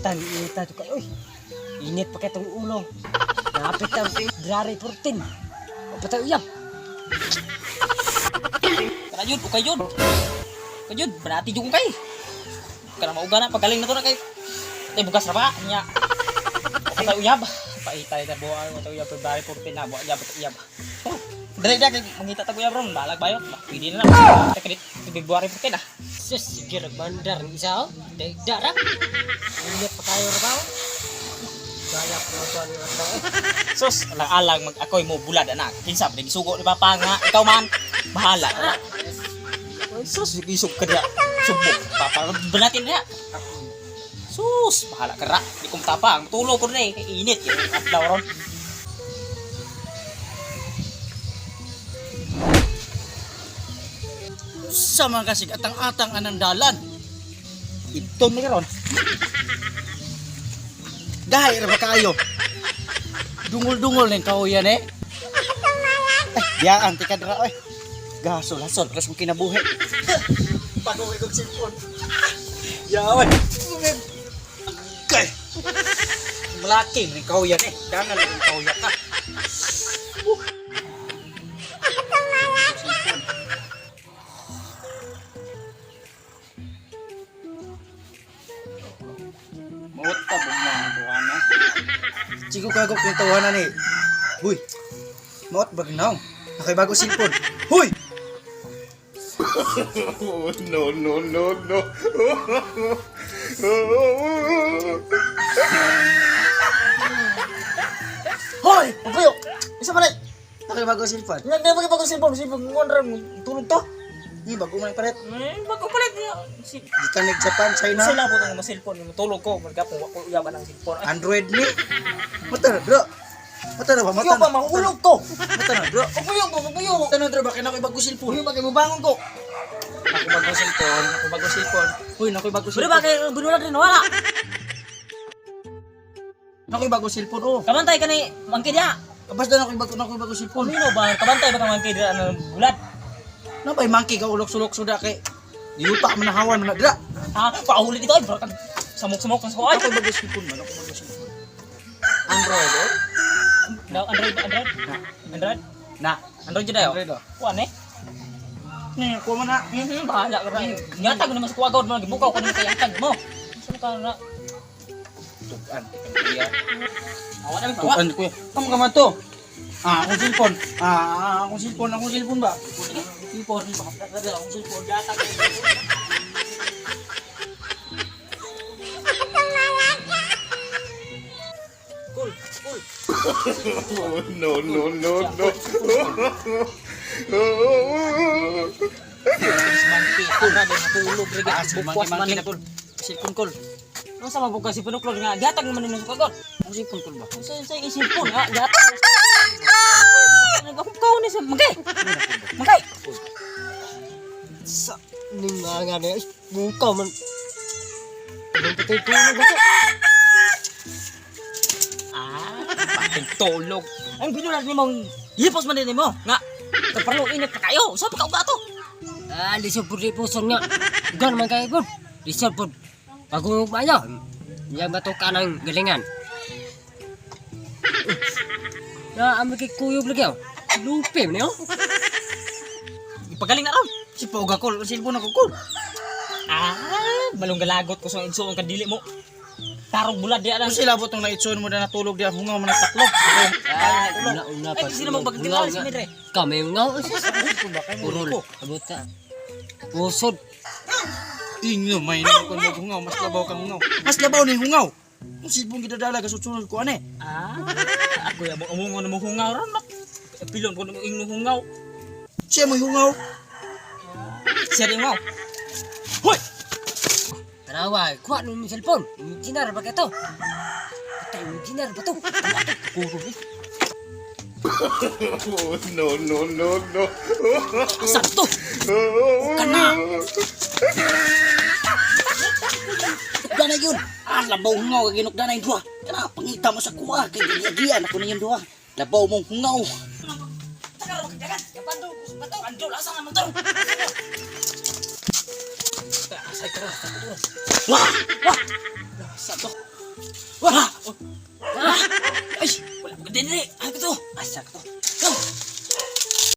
Tan ita to kayo. Uy. Init pa kay tong ulo. Napit ang February 14. O patay uyab. Kana yun, okay yun. Okay yun, banati jud ko kay. Kana mauga na, pagaling na to na kay. Tay bugas ra ba? Nya. Okay ta uyab. Paitay ta buwa, ta uyab February 14 na, buwa uyab ta uyab. Oh, dali dia kay mangita ta uyab ron, balag bayot. Ba, pwede na lang. Ta kredit February 14 ah. Sus, sige bandar ng isa oh. Dagda ra. Init pa kayo ra ba? Oh? Gaya ko to ang adlaw eh. Sus, alang-alang mag ako'y mo bulad anak. Kinsa ba gisugo ni papa nga ikaw man. Bahala ka na. Ay, sus, gisug ka dia. Subok papa banatin dia. Sus, bahala ka ra. Di ko matapang. Tulog ko na eh. Kay init yun. Adlaw ron. Sa mga kasig atang-atang anang dalan. Iton na karon. Gahay ra ba kayo? Dungol-dungol ning kahuyan eh. Ay, biyaan ti kadra oy. Gasol hasol ras mo kinabuhi. Bago kay kog cellphone. Yawan. Kay. Malaki ning kahuyan eh. Dangan ning kahuyan ka. Mawat ka bugmang buhana. Chico kagok yung tawanan eh. Huy. Maot ba ginaw? Nakay bago cellphone. Huy! Oh, no, no, no, no. Hoy! Pagpuyo! Isa pa rin! Nakay bago cellphone. Nga nga bago cellphone, cellphone ngon ra tulog to. Ni bago man palit. Eh, bago palit niya. Si Gikan nig Japan, China. sila po tong cellphone, tulog ko, magkapong wa ko uyaban ang cellphone. Ay, Android ni. Mata na, bro. Mata na ba? Mata Yo na. pa mahulog ko. Mata na, bro. Pagpuyo ko, pagpuyo. Mata na, bro. Bakit ako'y bago cellphone? Uy, bagay mo bangon ko. Ako bago cellphone. Ako bago cellphone. Uy, nako'y bago Pero cellphone. bakit binulad rin wala? Nako'y bago cellphone, oh. Kabantay ka ni mangki diha. Basta nako'y bago cellphone. Kumino ba kabantay ba ka mangki diha ng bulad? Nabay monkey ka ulok-sulok suda kay. Yuta man hawan man na dra. Ha, paahuli dito ay bro samok-samok sa kuan. Ako'y bago cellphone man. Ako bago cellphone. Android, oh. Daw Android Android. Android. Na. Android jud ayo. Android, oh. Kuan eh. Ni, kuha man na. Bahala ka ra. Ngatag naman sa kuwagaw mo gibukaw ko naman kay hatag mo. Saan ka na? Tukan. Iya. Awa na awa. Tukan kuya. Kamu ka man to? Ah, akong cellphone. Ah, akong cellphone, akong cellphone ba? Cellphone, akong cellphone. Gatag. Cool, cool. Oh, no, no, no, no. Monkey, cool na din natulog rin. Ah, sige, Bukwas monkey, man monkey ni na kol. Cellphone kol. Ano sa mabukas si Panuklog nga gatag naman nimo sa kagot. Akong cellphone kol ba? Sa sa isipon nga gatag. Nagahugkaw ni sa magay. Magay. Sa ning nga nga ni bukaw man. Ang patay tulog ako. Ah, pating tulog. Ang binulat nimong hipos man din nimo nga. Kaparlo init pa kayo. Sa pa ka uga to? Ah, lisod pud puson nga. Ugan man kayo pud. Lisod pud. Pagungog maayo. Yang matuka ng galingan. Na amo kay kuyog lagi oh. Lupi man oh. Ipagaling na ron. Si Poga kol, cellphone ako kol. Ah, malunggalagot ko sa igsoon kan dili mo. Tarong bulad diya lang. Kung sila botong naitsun mo na natulog diya, hungaw man nataklog. Ah, una una Ay, sino mo pagtiwala si Medre? Kami nga. Purol. Abot ta. Pusod. Inyo, may na ko mo hungaw, mas labaw kang hungaw. Mas labaw ni hungaw. Kung cellphone gidadala gasunod ko ane. Ah, ako ya mo umungon mo hungaw ron mak. Pilon ko nimo ingno hungaw. Siya mo hungaw. Siya rin hungaw. Hoy! Tanawa, kuha nung cellphone. Dinar ba ka to? Patay, dinar ba to? Kuro ni. Oh, no, no, no, no. Asa to? Kana. Dana yun. Ah, labaw hungaw kay ginukda na yung duha. Kana pangita mo sa kuha kay gigian ako na yung duha. Labaw mong hungaw. Wah! Wah! Asa to? Wala! Oh. Ah! Ay! Wala ko din. Ay, ko to! Asa ko to? Go!